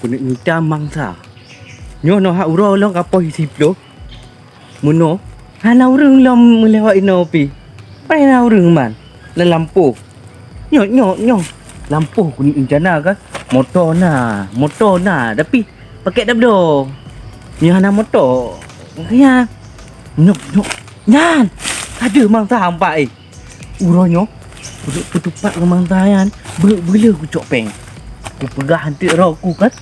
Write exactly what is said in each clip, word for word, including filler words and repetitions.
Keuneuk mita mangsa. Nyoe noh hak uroe lôn ka poh siploh. Meunoe hana ureuëng lom meulewat inoe pih. Pai na ureuëng man lam lampôh. Nyoe, nyoe, nyoe. Lampôh keuneuk rencana kan. Moto na, moto na, tapi pakai dablo. Nyoe hana moto. Ya. Nyoe, nyoe. Nyan. Ada mangsa hampa eh. Uroe nyoe, keuneuk peutupat ngon mangsa nyan, beu-, beuleu kucok péng. Kupeugah anteuk droe ku kan,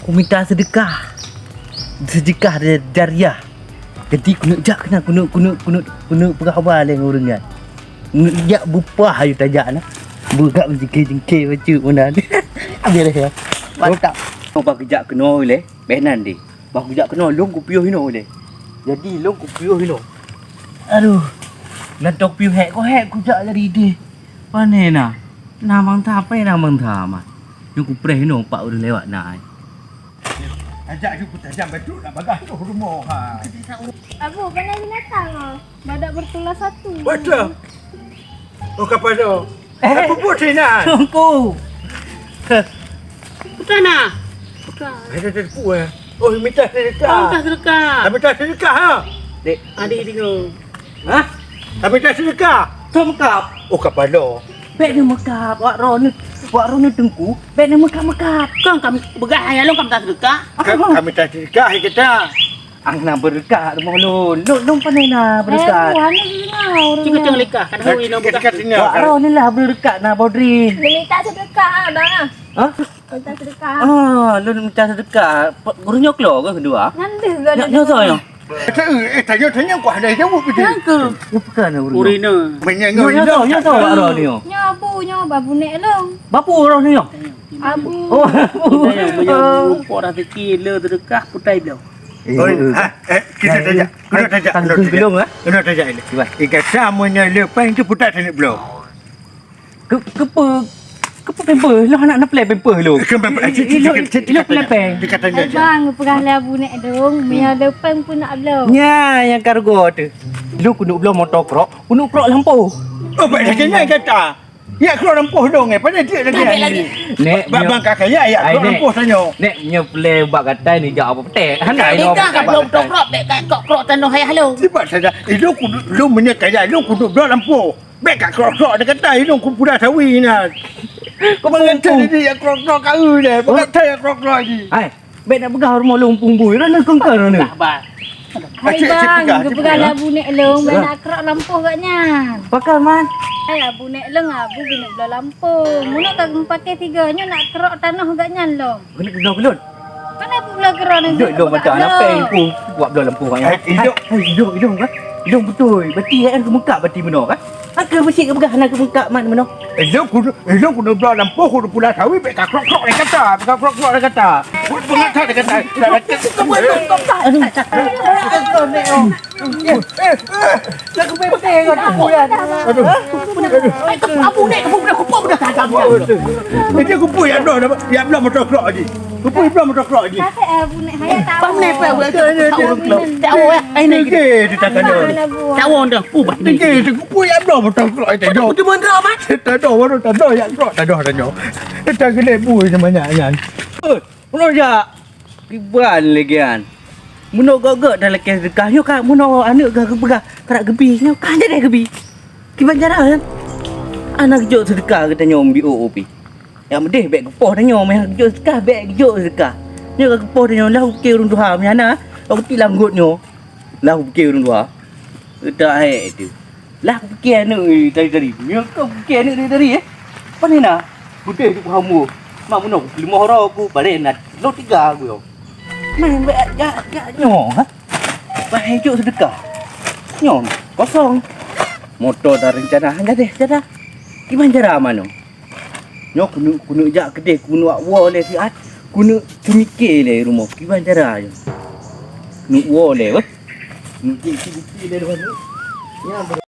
kumita seudeukah. Seudeukah da-, jariah. Jadi keuneuk jak keunan, keuneuk, keuneuk, keuneuk, keuneuk peugah haba lé ngon ureuëng nyan. Keuneuk jak bupah ayu tajak na. Beugak meujingke-jingke bacut meunan. Habis lé ya. Mantap. Nyoe bak jak keunoe lé, beh nan deh. Bah kujak keunoe lôn kupiôh inoe lé. Jadi lôn kupiôh inoe. Aduh. Nyan tông piôh hék ko hék kujak jadi idéh. Pane na? Na mangsa, pane na mangsa man. Nyoe kupreh inoe pat ureuëng lewat na ai. Ajak ju kutajam bacut nak bagah tu rumoh ha. Abu, pane binatang oh. Badak bertulah satu. Betul. Oh, kapal tu. Eh. Aku pun sini. Tunggu. Bukan ah. Bukan. Ada telepon eh. Oh, minta sedekah. Oh, minta sedekah. Ah, minta sedekah ha. Dek. Adi dengar. Hah? Ah, minta sedekah. Tu mekap. Oh, kapal tu. Bèk ni mekap. Wak roh ni, wak roh ni tengku. Bèk ni mekap-mekap. Kan kami peugah ayah long kami tak sedekah. Ka-, kami tak sedekah kita. Ang na beureukat rumoh lôn. Lôn, lôn pane na beureukat. Eh, Tuhan ni gini, ureueng Cik Kacang nyoe. Lekah, kan hui na Cik Kacang beureukat. Lekah. Wak roh ni lah beureukat na Bodrin. Dia minta sedekah, ah, bang, ah. Hah? Minta sedekah. Ah, lôn minta sedekah. Pe-, guru nyoe klo ke kedua? Nyan deh, nyoe, nyoe soe nyoe? Eh, eh, tanya, tanya, kok ada jawab betul? Yang ke? Nyoe bukan ureueng nyoe. Ureueng nyoe. Meunyoe nyoe, nyoe nyoe soe, nyoe soe wak roh ni nyoe? Nyoe abu, nyoe babu nek lôn. Bapu roh ni nyoe? Abu. Oh, abu. Kita yang meunyoe rupok raseuki le sedekah putai bloe. Eh, oh, eh, ha, eh, kita tajak. Kena tajak. Tanggung belum, eh? Kena tajak ini. Cuba. Ikan sama nya le péng tu putak tadi bloe. Ke, kepe, kepe pempeuh? Lah anak na play pempeuh lu. Ke pempeuh? Ilo, ilo, ilo play pempeuh. Dikatanya aja. Bang, peugah lah bu nek dong, mia le péng pun nak bloe. Nya, yang kargo tu. Lu keuneuk bloe motor krok, keuneuk krok lampôh. Oh, baik lagi nya kata. Ya, keluar lampôh dong, eh. Pada dia lagi. Nek, bang, nyoe. Bang, kakak, ya, ya, ai, keluar nek. Lampôh tanyoe. Nek, nyoe play bak gatai ni jak apa petek. Hana, nyoe. Kita kan belum tokrok, dek, kat krok-krok tanoh ayah lu. Tiba saja, eh, lu kudu, lu meunyoe kaya, lu kudu bloe lampôh. Bèk kat krok-krok dia kata, eh, lu ku pula sawi na. Kau mengatai dia, ya, krok-krok kau dia. Mengatai ya krok-krok lagi. Ai. Bèk nak peugah rumoh lôn pun bui, rana kengkar rana. Dah, bang. Hai, cik, cik, bang, peugah, cik, peugah peugah. Lah bu nek lôn, bèk nak krok lampôh gak nyan. Pakar, man? Hai, bu nek lôn, abu keuneuk bloe lampôh. Meunoe ka meupaké tiga, nyoe nak krok tanoh gak nyan lôn. Keuneuk bloe keu lôn. Mana bu bloe keu lôn? Dok, lôn macam anak peng pun, buat bloe lampôh gak nyan. Eh, idok. Hai, idok, idok, kan? Idok beutôi. Berarti, kan, keumeukat berarti meunoe, kan? Aku mesti peugah anak keumeukat, man, meunoe. Eh, lôn kudu, eh, lôn kudu bloe lampôh, kudu pula sawi, bèk ka krok-krok dia kata, bèk ka krok-krok dia kata. Buat pengatar dia kata. Aduh. Aduh. Abu nek, abu nek, abu nek, abu nek. Dia kupu ya bloe, ya bloe motor krok lagi. Kupu ya bloe motor krok lagi. Pam nek, pam nek. Tahu, eh, ini. Dia tak ada. Tahu dah. Ubah ni. Dia kupu ya bloe motor krok itu. Aku cuma drop, eh. Tak ada, baru tak ada, ya, tak ada, tak ada. Kita kena bui sebanyak nyan. Eh, meunoe jak. Kiban lagi kan. Meunoe gok-gok dah lakée sedekah nyoe ka, meunoe aneuk ka geupeugah, ka geubi nyoe ka jadi geubi. Kiban cara kan. Aneuk jok sedekah geutanyoe bi o o pi. Nyang meudeh bèk geupoh tanyoe, meuhan jok sedekah, bèk jok sedekah. Nyoe ka geupoh tanyoe, lah upike ureueng tuha, meuhan na, ka geutik lam got nyoe. Lah upike ureueng tuha. Utak hai tu. Lah kupike aneuk tadi-tadi. Nyoe kau pike aneuk tadi-tadi, eh? Pane na? Beudeh tu hamba. Mak meunoe ku leumoh roh ku, padahai na lo tiga ku yo. Main bak jak, jak nyoe, ha? Bah hijok sedekah. Nyoe kosong. Moto dah rencana hana deh, dah. Kiban cara mano? Nyoe keuneuk, keuneuk jak keudeh, keuneuk woe lé siat, keuneuk teumike lé rumoh. Kiban cara nyoe? Keuneuk woe lé, weh. Keuneuk teumike lé rumoh. Nyan.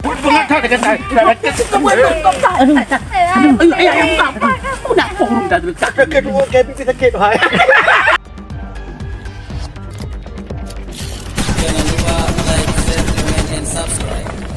Buat pengatar Sakit, sakit, sakit. Aduh. Aduh, ayo, ayo, buka, buka. Udah, oh, udah, udah. Sakit, oh, kayak pipi sakit, hai. Jangan lupa like, share, comment, and subscribe.